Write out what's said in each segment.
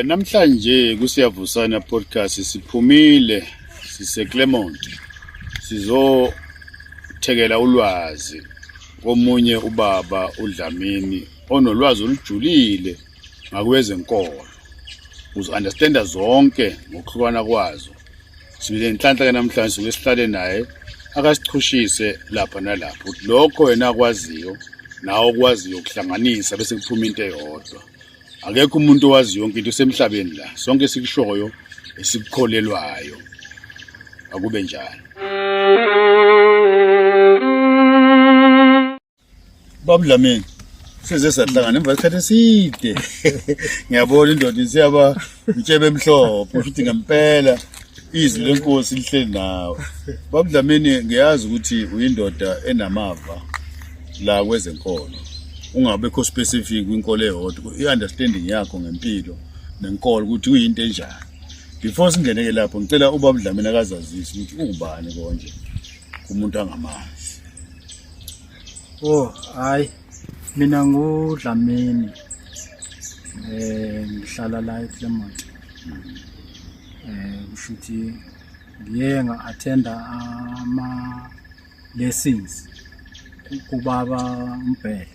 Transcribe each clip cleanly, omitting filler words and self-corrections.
Namhlanje kusiyavusana podcast siphumile sise Clermont sizothekela ulwazi komunye ubaba uDlamini onolwazi olujulile ngakwezenkolo uzo understanda zonke ngokuhlukana kwazo. Sibile inhlanhla ke namhlanje soke sihlale naye akasichushise lapha nalapha ukuthi lokho yena akwaziyo nawe okwaziyo ukuhlanganisa bese kuphuma into eyodwa. Akekho umuntu owazi yonke into esemhlabeni la. Sonke esikushoyo esikukholelwayo. Akube njalo. Babu Dlamini, size sahlangana emva kwesikhathi eside. Ngiyabona indoda isiyaba intshebe emhlophe, futhi ngempela izwi lenkosi lihleli nawe. Babu Dlamini, ngiyazi ukuthi uyindoda enamava la kwezenkolo. Ungabekho specific kwinkolo eyodwa, i-understanding yakho ngempilo nenkolo ukuthi kuyinto enjani. Before singene ke lapho, ngicela uBaba Dlamini akazazise ukuthi ungubani konje kumuntu angamazi. Oh, hayi. Mina nguDlamini. Ngihlala la eClermont. Kushuthi ngiye nga-attenda ama lessons kubaba uMbhele.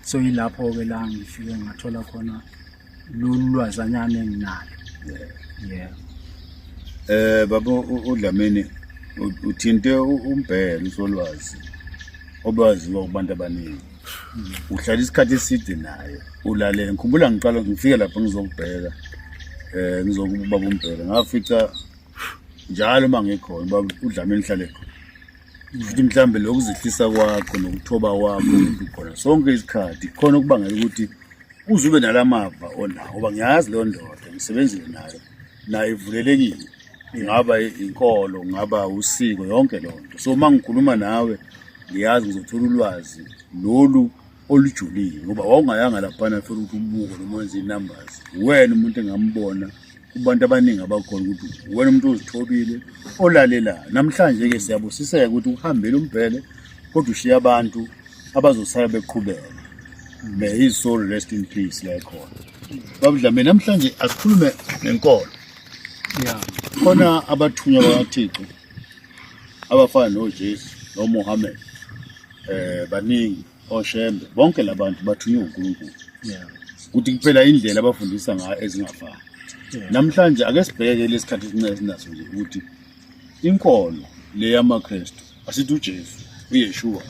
So yilapho ke la ngifike ngathola khona lolu lwazanyana enginalo. Yeah. Baba uDlamini uthinte uMbhele usolwazi obaziwa kubantu abaningi. Uhlala isikhathi eside naye ulalele. Ngikhumbula ngiqala ngifike lapha ngizokubheka ngizokubaba uMbhele ngafica njalo uma ngikhona baba uDlamini uhlale khona. Futhi mhlambe lokuzehlisa kwakho nokuthoba kwakho ukuthi ukhona sonke isikhathi khona okubangela ukuthi uze ube nalamava onawo ngoba ngiyazi leyo ndoda ngisebenzile nayo nayo ivulelekile ingaba inkolo ngaba usiko yonke leyo nto. So uma ngikhuluma nawe ngiyazi ngizothola ulwazi lolu olujulile ngoba wawungayanga laphana for ukuthi ubuke noma wenze i-numbers. Wena umuntu engambona kubantu abaningi abakhona ukuthi wena umuntu ozithobile olalelayo. Namhlanje-ke siyabusiseka ukuthi uhambile uMbhele kodwa ushiya abantu abazosala beqhubeka. May his soul rest in peace la ekhona. Baba Dlamini, namhlanje asikhulume ngenkolo. Yeah. Khona abathunywa bakaThixo abafana noJesu noMuhammad baningi oShembe bonke labantu bathunywe uNkulunkulu. Yeah. Kuthi kuphela indlela abafundisa ngayo ezingafani. Yeah. Namhlanje ake sibheke lesikhathi esincane esinaso nje ukuthi inkolo le yamaKristu asithi uJesu uYeshua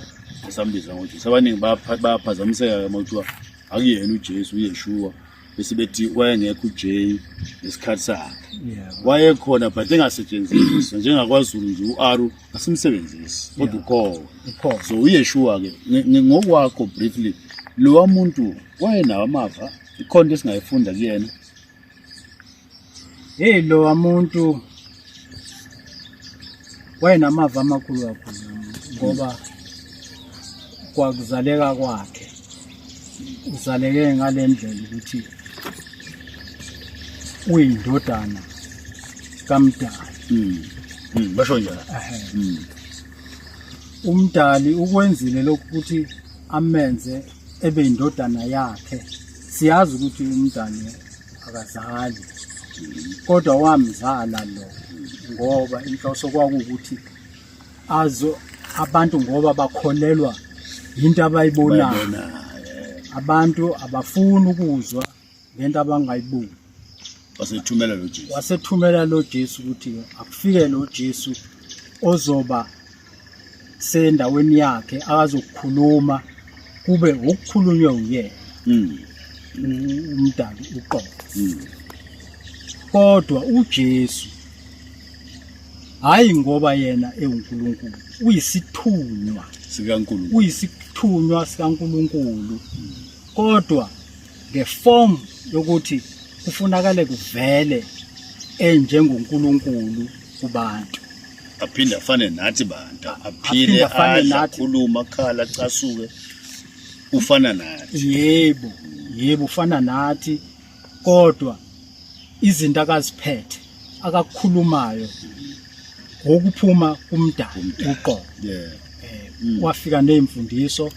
esambiza ngoJesu. Abaningi bayaphazamiseka uma kuthiwa akuyena uJesu uYeshua bese bethi wayengekho uJ ngesikhathi sakhe. Yeah. Wayekhona but engasetshenziswa njengakwaZulu nje u-Aru asimsebenzisi kodwa ukhona. Ukhona. So uYeshua ke ngokwakho briefly lowa muntu wayenawo amava ikhona into esingayifunda kuyena. Hey lo muntu wayenamava amakhulu kakhulu ngoba kwakuzaleka kwakhe uzaleke ngale ndlela ukuthi uyindodana kaMdali. Basho njalo. Umdali ukwenzile lokhu ukuthi amenze ebe indodana yakhe. Siyazi ukuthi umdali akazali kodwa wamzala lo ngoba inhloso kwakuwukuthi azo abantu ngoba bakholelwa into abayibonayo. Abantu abafuni ukuzwa ngento abangayiboni. Wasethumela lo Jesu. Wasethumela lo Jesu ukuthi akufike lo Jesu ozoba sendaweni yakhe azokukhuluma kube ukukhulunywe uyena. Umdali uqobo. Kodwa uJesu hayi ngoba yena ewuNkulunkulu, uyisithunywa sikaNkulunkulu. Uyisithunywa sikaNkulunkulu. Kodwa ngeform yokuthi kufunakale kuvele enjengoNkulunkulu kubantu. Aphinde afane nathi bantu, aphile, Aphinde afane adle, nathi. akhulume, akhala, acasuke, ufana nathi. Yebo, yebo ufana nathi kodwa izinto akaziphethe akakukhulumayo ngokuphuma kumdali uqobo. Wafika nezimfundiso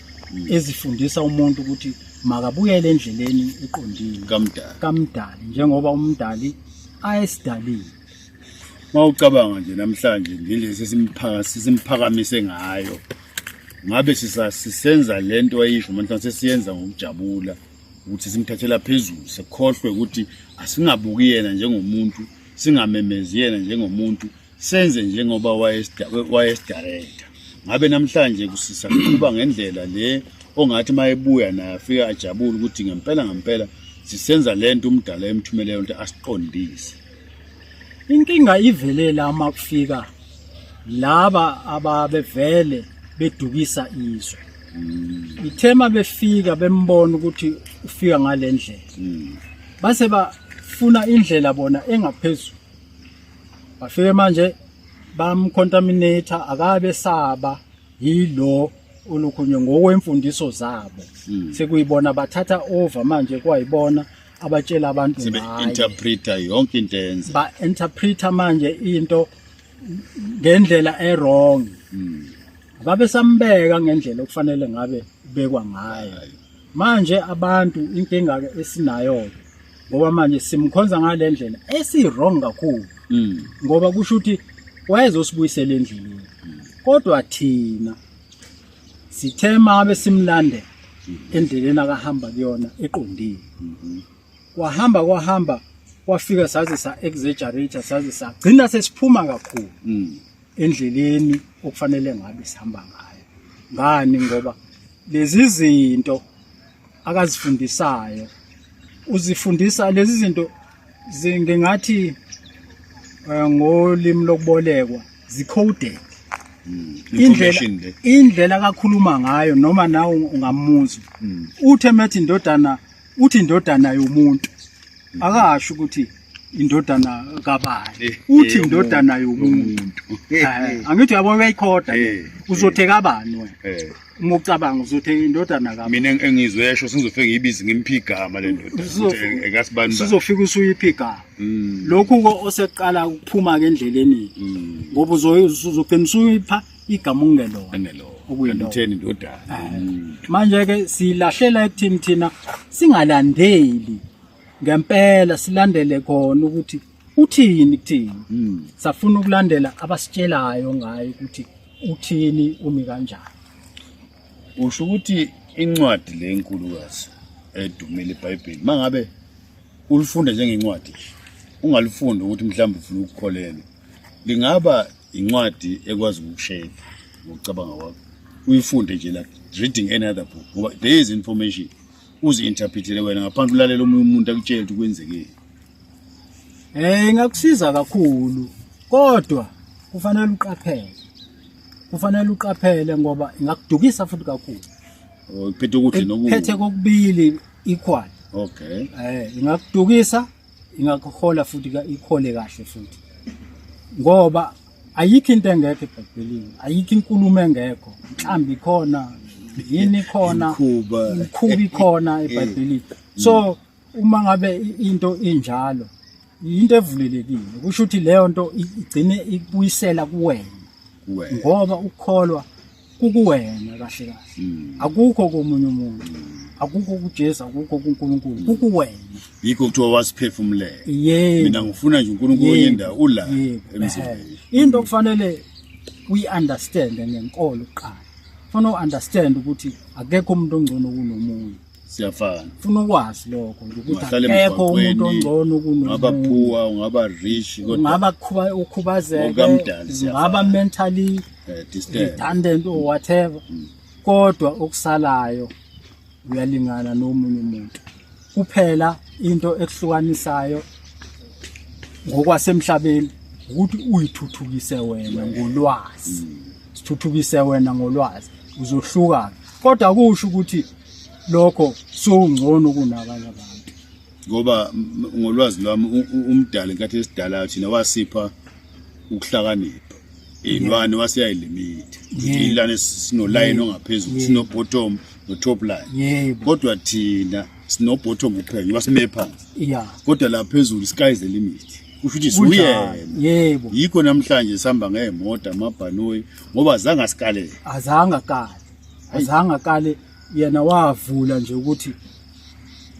ezifundisa umuntu ukuthi Makabuyele endleleni eqondile kamdali, kamdali njengoba umdali ayesidalile. Mawucabanga nje namhlanje ngendlela sesimphakamise ngayo, ngabe sisenza lento ayisho manje sesiyenza ngokujabula ukuthi simthathela phezulu, sikhohlwe ukuthi asingabuki yena njengomuntu, singamemezi yena njengomuntu, senze njengoba wayesidirector. Ngabe namhlanje kusisaqhuba ngendlela le ongathi mayebuya naye afike ajabule ukuthi ngempela ngempela sisenza lento umdala emthumeleyo into asiqondise. Inkinga ivelela uma kufika laba ababevele bedukisa izwe. Ithema befika bembona ukuthi ufika ngalendlela. Base bafuna indlela bona engaphezulu. Bafike manje bamcontaminate akabe saba yilo olukhunye ngokwemfundiso zabo. Sekuyibona bathatha over manje, kwayibona abatshela abantu sebe ngaye. Interpreter yonke into enze Ba interpreter manje into ngendlela e-wrong. Babe sambeka ngendlela okufanele ngabe ubekwa ngayo. Manje abantu inkinga ke esinayo ngoba manje simkhonza ngale ndlela esi wrong kakhulu. Ngoba kusho ukuthi wayezosibuyisela endleleni. Kodwa thina sithe mabe simlandela endleleni akahamba kuyona eqondile. Kwahamba kwahamba kwafika saze sa exaggerate, saze sagcina sesiphuma kakhulu endleleni okufanele ngabe sihamba ngayo. Ngani? Ngoba lezi zinto akazifundisayo, uzifundisa lezi zinto ngingathi ngolimi lokubolekwa zicoded. Indlela Information le. Indlela akakhuluma ngayo, noma nawe ungamuzwa, uthe methi indodana, uthi indodana yomuntu, akasho ukuthi indodana kabani. Uthi indodana yomuntu. Angithi uyabona, uyayikhoda. Uzothe kabani wena? Uma ucabanga uzothe indodana kabani? Mina engizwe esho sengizofike ngiyibize ngimphi igama le ndoda ukuthi ekasibani bani. Sizofika usuyiphi igama. Lokhu ko oseqala ukuphuma ke endleleni, ngoba uzogcina usuyipha igama okungelona. Enelo. Okuyilona. Utheni indodana? Manje ke silahlela ekuthini thina singalandeli ngempela, silandele khona ukuthi uthini kuthini. Safuna ukulandela abasitshelayo ngayo ukuthi uthini, umi kanjani. Usho ukuthi incwadi le enkulukazi edumile, iBhayibheli, mangabe ulifunda njengencwadi nje, ungalifundi ukuthi mhlawumbe ufuna ukukholelwa, lingaba incwadi ekwazi ukukushape ngokucabanga kwakho, uyifunde nje like reading any other book, ngoba there is information uzi-interpretele wena ngaphandle ulalela omunye umuntu akutshele ukuthi kwenzekeni. Ingakusiza kakhulu, kodwa kufanele uqaphele. Kufanele uqaphele ngoba ingakudukisa futhi kakhulu. Oh, iphethe okuhle nokubi. Phethe kokubili equal. Ingakudukisa, ingakuhola futhi ikhole kahle futhi. Ngoba ayikho into engekho eBhayibhelini, ayikho inkulumo engekho. Mhlawumbe ikhona, yini khona, Imikhuba. Imikhuba ikhona eBhayibhelini. So uma ngabe into injalo, into evulelekile, kusho ukuthi leyo nto igcine ikubuyisela kuwena. Kuwena. Ngoba ukukholwa kukuwena kahle kahle. Akukho komunye umuntu. Akukho kuJesu, akukho kuNkulunkulu, kukuwena. Yikho kuthiwa wasiphefumulela. Yebo. Mina ngifuna nje uNkulunkulu kwenye indawo ula emzimbeni. Into okufanele uyi-understand ngenkolo kuqala. Ufuna u-understand ukuthi akekho umuntu ongcono kunomunye. Siyafana. Ufuna ukwazi lokho nje ukuthi Ungahlala akekho umuntu emgwaqweni, ongcono ungaba kunomunye. poor, ungaba rich, kodwa Ungaba ukhubazeke, Ngokukamdali siyafana. ungaba mentally disturbed. redundant or whatever. Kodwa okusalayo uyalingana nomunye umuntu. Kuphela into ekuhlukanisayo ngokwasemhlabeni ukuthi uyithuthukise wena ngolwazi. Sithuthukise wena ngolwazi, uzohluka. Kodwa kusho ukuthi lokho sowungcono kunabanye abantu. Ngoba ngolwazi lwami umdali nkathi esidala thina wasipha ukuhlakanipha. Iy'lwane wasiyayilimit. Iy'lwane sino line ongaphezulu, sino bottom no top line. Kodwa thina sino bottom kuphela ngoba sime phansi. Kodwa la phezulu sky is the limit. Kusho ukuthi Kunjalo. suyena. Yikho namhlanje sihamba ngey'moto, amabhanoyi, ngoba zange asikalele. Azange akale. Azange akale, yena wavula nje ukuthi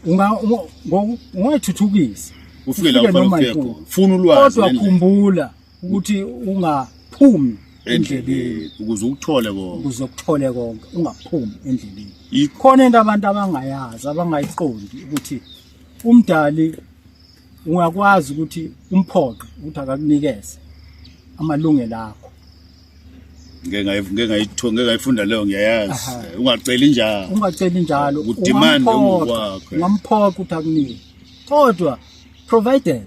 Ungayithuthukisa Ufike la ufanele noma ufike ikuphi. khona. Funa ulwazi Kodwa nendlela. khumbula ukuthi ungaphumi endleleni Endleleni ukuze ukuthole konke. ukuze ukuthole konke, ungaphumi endleleni. Yikho. Khona into abantu abangayazi, abangayiqondi, ukuthi umdali ungakwazi ukuthi umphoqe ukuthi akakunikeze amalungelo akho. Ngeke ngayithola, ngeke ngayifunda leyo, ngiyayazi. Ungaceli njalo. Ungaceli njalo. Udemand ngokwakho. Ungamphoqa ukuthi akunike, kodwa provided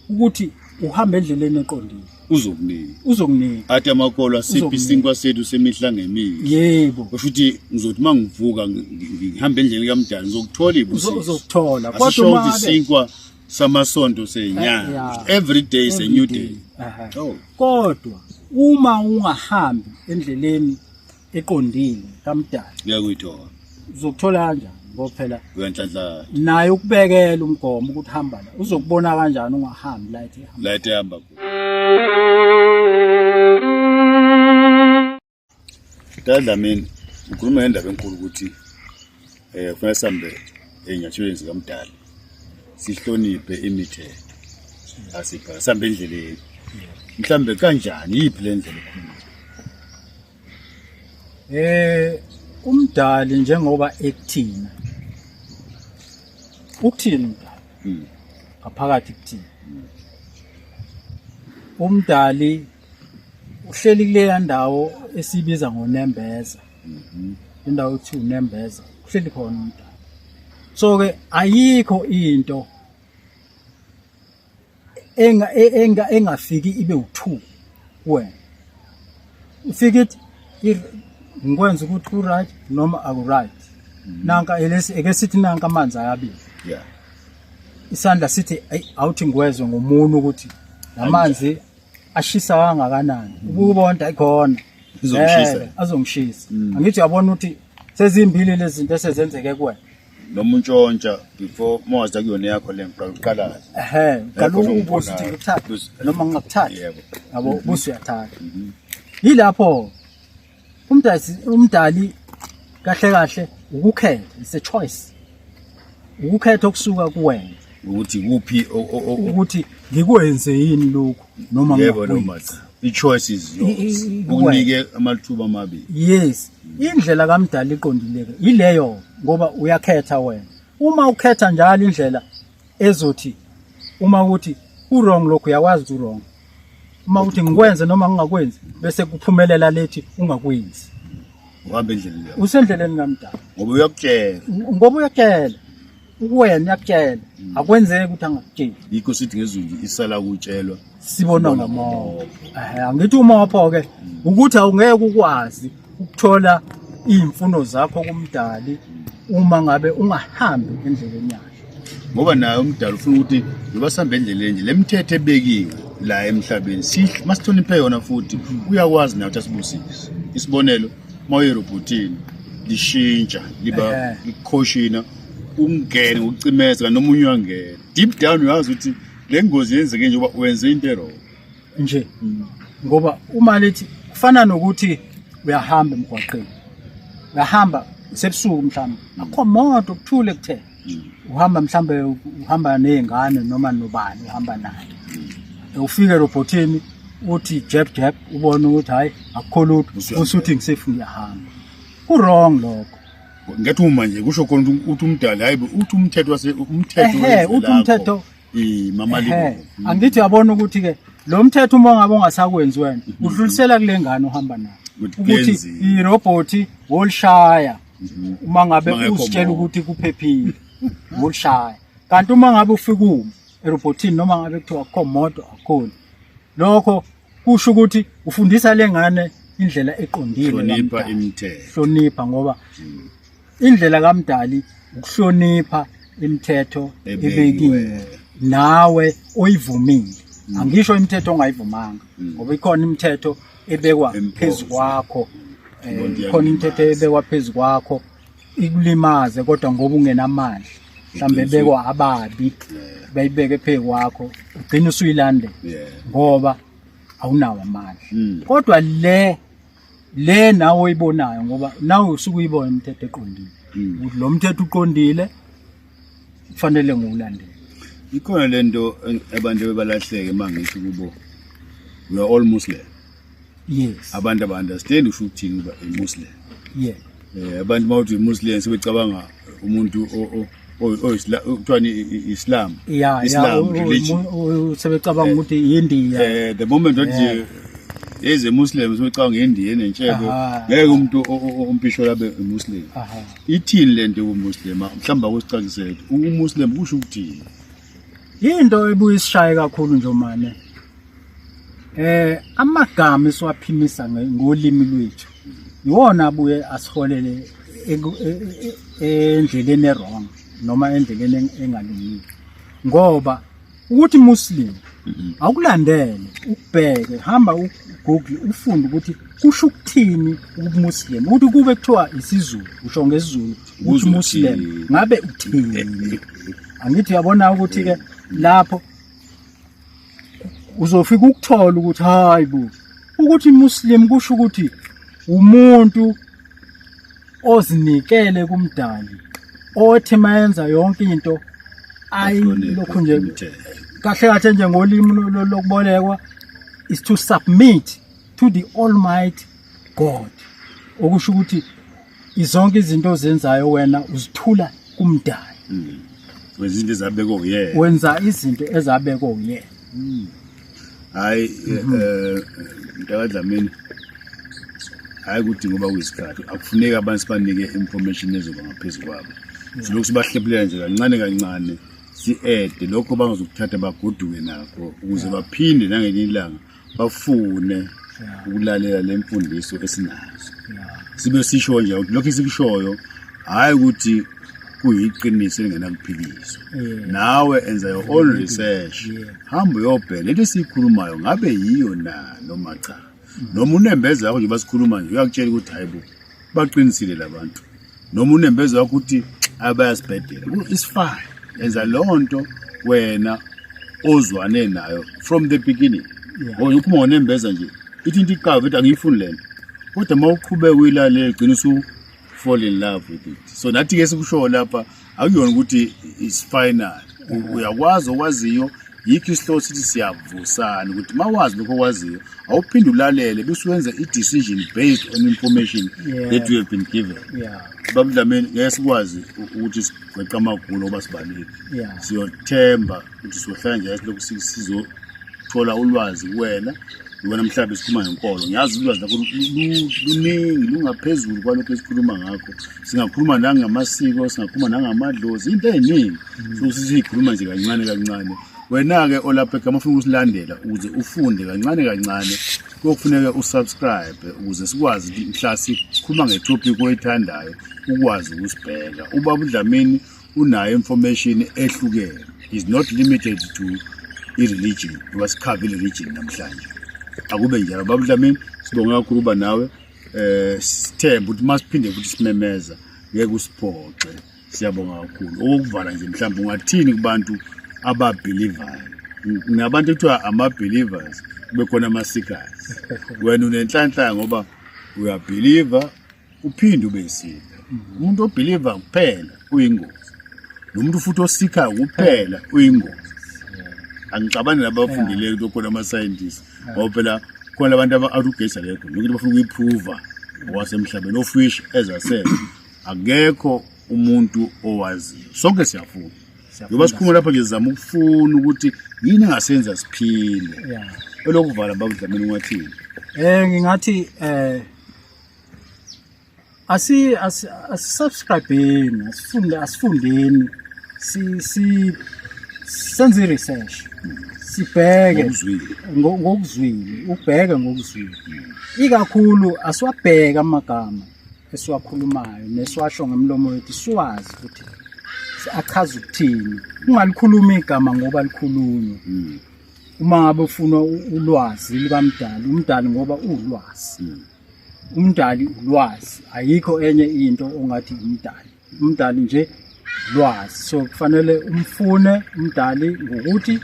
ukuthi uhamba endleleni eqondile. Uzokunika. Uzokunika. Athi amakholwa siphi Uzokunika. Isinkwa sethu semihla ngemihla. Kusho ukuthi ngizothi uma ngivuka ngihambe endleleni kamdali ngizokuthola ibusiso. Uzokuthola. Kodwa Asisho uma ukuthi isinkwa samasonto senyanga. Every day is a Every new day. day. Oh. Kodwa uma ungahambi endleleni eqondile kamdali, Ngiyakuyithola. Uzokuthola kanjani? Ngoba phela Uyanhlanhla. Naye ukubekela umgomo ukuthi hamba la, uzokubona kanjani ungahambi la ethi hamba? La ethi hamba kuyo. Dlamini, ukhuluma ngendaba enkulu ukuthi kufanele sihambe ey'nyathelweni zikamdali, sihloniphe imithetho asibhala, sihambe endleleni. Mhlambe kanjani, yiphi le ndlela ekhuluma? Umdali njengoba ekuthina, ukuthini umdali? Ngaphakathi kuthina umdali uhleli kuleya ndawo esibiza ngonembeza. Indawo ethi unembeza, uhleli khona umdali. So ke ayikho into engafiki ibe u2 kuwena. Ufike ithi ngikwenza ukuthi ku right noma aku right. Nanka elesi eke sithi nanka amanzi ayabili. Isandla sithi ayi awuthi ngiwezwe ngomunwe ukuthi lamanzi ashisa kangakanani. Ukubona ayikhona. Izongishisa. Azongishisa. Angithi uyabona ukuthi sezimbili lezi zinto esezenzeke kuwena. Noma untshontsha before mawazda kuyona yakho le ngiqala uqala. Qala Yakho ubuze ukuthi ngibona. ngikuthathe noma ngingakuthathi. Yabo, busu uyathatha. Yilapho umdali kahle kahle ukukhetha, it's a choice. Ukukhetha okusuka kuwena. Ukuthi kuphi ukuthi ngikwenze yini lokhu noma Yebo noma ngingakwenzi. cha. I-choice is yours. Kuwena. Ukunike amathuba amabili. Yes, indlela kamdali iqondile ke ileyo, ngoba uyakhetha wena. Uma ukhetha njalo indlela ezothi uma uthi u wrong lokhu, uyakwazi ukuthi u wrong. Uma uthi ngikwenze noma ngingakwenzi, bese kuphumelela lethi ungakwenzi. Uhamba endleleni yakho. Usendleleni kamdali. Ngoba uyakutshela. Ngoba uyakutshela. Ukuwena uyakutshela. Akwenzeki ukuthi angakutsheli. Yikho sithi ngezulu isala ukutshelwa. Sibona ngomopho. Angithi umopho ke ukuthi awungeke ukwazi ukuthola izimfuno zakho kumdali uma ngabe ungahambi endleleni yakhe. Ngoba naye umdali ufuna ukuthi njengoba sihambe endleleni nje, le mithetho ebekiwe la emhlabeni masihloniphe yona, futhi uyakwazi nawe ukuthi asibusise. Isibonelo, uma uye erobhotini lishintsha liba likhoshina, ungene ngokucimeza kanti omunye uyangena. Deep down uyazi ukuthi le ngozi yenzeke njengoba wenze into e-wrong. Nje ngoba uma lithi kufana nokuthi uyahamba emgwaqeni, uyahamba sebusuku mhlawumbe akukho moto, kuthule kuthela, uhamba mhlawumbe uhamba nezingane noma nobani uhamba naye, ufike erobhothini uthi jab jab, ubone ukuthi hayi akukho lutho, usuthi ngisefu ngiyahamba. Ku wrong lokho. Ngathi uma nje kusho khona ukuthi umdali hayi uthi umthetho wase umthetho Ehhe, uthi umthetho mama Ehhe, angithi uyabona ukuthi ke lo mthetho uma ngabe ungasakwenzi wena, udlulisela kule ngane uhamba nayo Ukuthi ukuthi kuyenziwa. irobhothi wolishaya uma ngabe Uma ngekho uzitshela moto. ukuthi kuphephile wolishaya, kanti uma ngabe ufika uma erobhothini noma ngabe kuthiwa akukho moto akukhoni, lokho kusho ukuthi ufundisa le ngane indlela eqondile Hlonipha kamdali. imithetho. Hlonipha, ngoba indlela kamdali ukuhlonipha imithetho Ebekiwe. ebekiwe nawe oyivumile. Angisho imithetho ongayivumanga, ngoba ikhona imithetho ebekwa Impoze. phezu kwakho, Loo nto ikhona imithetho iyakulimaza. ebekwa phezu kwakho ikulimaze, kodwa ngoba ungenamandla mhlawumbe ebekwa ababi, bayibeke phezu kwakho, ugcina usuyilandela ngoba awunawo amandla. Kodwa le nawe oyibonayo, ngoba nawe usuke uyibona imithetho eqondile, ukuthi lo mthetho uqondile. Kufanele ngiwulandele. Ikhona lento abantu bebalahleke mangithi kubo, we are all Muslim. Abantu aba-understand usho ukuthini ukuba i-Muslim. Abantu mawuthi i-Muslim sebecabanga umuntu kuthiwani, Islam. Islam religion. Sebecabanga ukuthi yindiya. The moment wathi eze Muslim, sebecabanga indiya enentshebe. Ngeke umuntu ompishola abe Muslim. Ithini lento yobumuslim? Mhlawumbe akusicacisele, umuslim kusho ukuthini? Into ebuye isishaye kakhulu nje mane, amagama esiwaphimisa ngolimi lwethu iwona abuye asiholele endleleni e-wrong noma endleleni engalungile, ngoba ukuthi Muslim awukulandele, ukubheke, hamba uGoogle ufunde ukuthi kusho ukuthini ubumuslim. Ukuthi kube kuthiwa isiZulu, usho ngesiZulu ukuthi Muslim ngabe uthini? Angithi uyabona ukuthi ke lapho uzofika ukuthola ukuthi hayi bo, ukuthi Muslim kusho ukuthi umuntu ozinikele kumdali, othi mayenza yonke into ayilokhu nje kahle kahle nje ngolimi lokubolekwa is to submit to the almighty God, okusho ukuthi izonke izinto ozenzayo wena uzithula kumdali. Wenza izinto ezabekwa uyena. Wenza izinto ezabekwa uyena. Hayi, mntakaDlamini, hayi ukuthi ngoba kuyisikhathi akufuneki abantu sibanike information ezoba ngaphezu kwabo. Silokhu sibahlephulela nje kancane kancane, si-ede lokho bangazokuthatha bagoduke nakho ukuze baphinde nangelinye ilanga bafune ukulalela le mfundiso esinazo. Sibe sisho nje ukuthi lokho esikushoyo hhayi ukuthi kuyiqiniso elingenakuphikiswa. Nawe enza your own research, hamba uyobheka lento esiyikhulumayo ngabe yiyo na noma cha, noma unembeza wakho nje basikhuluma nje uyakutshela ukuthi hayi bo, baqinisile labantu, noma unembeza wakho ukuthi abayasibhedela. It's fine, enza leyo nto wena ozwane nayo from the beginning. Ngoba ukhuluma ngonembeza nje, ithi into iqaba ukuthi angiyifuni lento, kodwa uma uqhubeka uyilalele gcina usu fall in love with it. So nathi ke sikushoyo lapha akuyona ukuthi is final. Uyakwazi okwaziyo, yikho isihloko sithi siyavusana, ukuthi uma wazi lokho okwaziyo awuphinde ulalele bese wenza i-decision based on information that you have been given. Baba Dlamini, ngeke sikwazi ukuthi sigweqe amagulo ngoba sibaleki. Siyothemba ukuthi siyohlala nje silokhu sizothola ulwazi kuwena. Iwena mhlawumbe sikhuluma ngenkolo, ngiyazi ulwazi lakho luningi, lungaphezulu kwalokhu esikhuluma ngakho. Singakhuluma nangamasiko, singakhuluma nangamadlozi, into ey'ningi. So sizikhuluma nje kancane kancane. Wena-ke olapha ekhaya ufuna ukusilandela ukuze ufunde kancane kancane, kuyokufuneka usubscribe ukuze sikwazi ukuthi mhla sikhuluma ngetopic oyithandayo ukwazi ukusibheka. Ubaba uDlamini unayo information ehlukene, is not limited to i-religion, ngoba sikhave i-religion namhlanje. Akube njalo, baba uDlamini, sibonge kakhulu uba nawe. Sithembe ukuthi masiphinde futhi simemeza ngeke usiphoxe. Siyabonga kakhulu. Okokuvala nje, mhlawumbe ungathini kubantu ababelievayo? Nabantu ekuthiwa ama-believers, kube khona ama-seekers. Wena unenhlanhla ngoba uyabelieva uphinde ube yiseeker. Umuntu obelieva kuphela uyingozi, nomuntu futhi oseekayo kuphela uyingozi. Angixabani nabafundileyo ukuthi khona ama-scientists, ngoba phela khona abantu aba-arrogate akekho yonke into bafuna ukuyiprova ngokwasemhlabeni, of which, as I said, akekho umuntu owaziyo. Sonke siyafuna ngoba sikhuluma lapha nje sizama ukufuna ukuthi yini engasenza siphile. Elokuvala, baba Dlamini, ungathini? Ngingathi asi asi asubscribeni, asifunde, asifundeni, si si senze research, sibheke. Ngokuzwile. Ngokuzwile, ubheke ngokuzwile. Ikakhulu asiwabheka amagama esiwakhulumayo nesiwasho ngomlomo wethu, siwazi ukuthi achaza ukuthini. Ungalikhuluma igama ngoba likhulunywa. Uma ngabe ufuna ulwazi lukamdali, umdali ngoba ulwazi, umdali ulwazi, ayikho enye into ongathi umdali. Umdali nje lwazi, so kufanele umfune umdali ngokuthi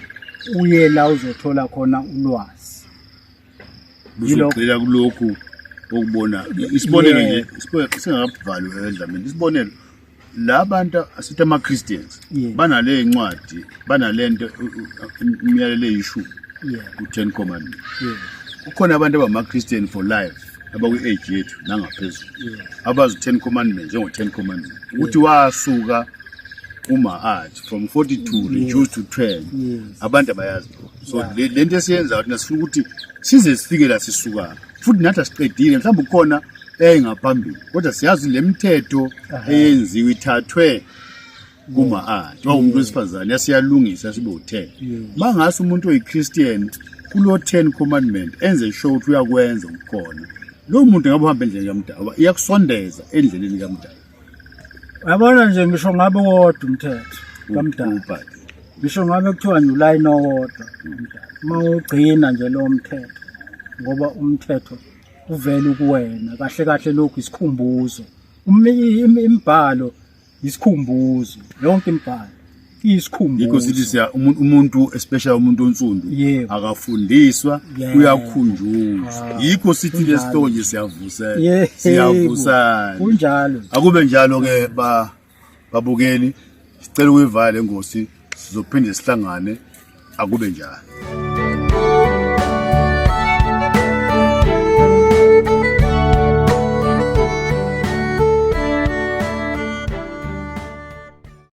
uye la uzothola khona ulwazi. Uzogxila kulokhu okubona. Isibonelo nje, singakavali eDlamini, isibonelo. La bantu asithi ama-Christians banale ncwadi, banalento imiyalelo eyishumi ku-Ten Commandments. Kukhona abantu abama-Christian for life abakwi-age yethu nangaphezulu abazi u-Ten Commandments njengo-Ten Commandments ukuthi wasuka uma-art from 42 reduced to 10. Abantu abayazi lokho. So le nto esiyenzayo thina sifuna ukuthi size sifike la sisuka, futhi nathi asiqedile, mhlawumbe kukhona eyayingaphambili, kodwa siyazi le mithetho eyenziwe ithathwe kuma-art wawumuntu wesifazane, yasiyalungisa sibe u-10. Mangase umuntu oyi-Christian kulo 10 commandment enze sure ukuthi uyakwenza ukukhona, lowo muntu ngabe uhamba endleleni kaMdali, ngoba iyakusondeza endleleni kaMdali. Uyabona nje, ngisho ngabe wodwa umthetho kaMdali, Ubhadi. Ngisho ngabe kuthiwa nje ulayini owodwa uMdali, uma ugcina nje lowo mthetho, ngoba umthetho uvele kuwena kahle kahle. Lokhu isikhumbuzo, imibhalo isikhumbuzo, yonke imibhalo Yikho sithi isikhumbuzo. Siya umuntu, especially umuntu onsundu, akafundiswa, uyakhunjuzwa. Yikho sithi lesihloko nje siyavusela, siyavusana. Kunjalo. Akube njalo ke ba babukeli, sicela ukuyivala le ngosi, sizophinde sihlangane. Akube njalo.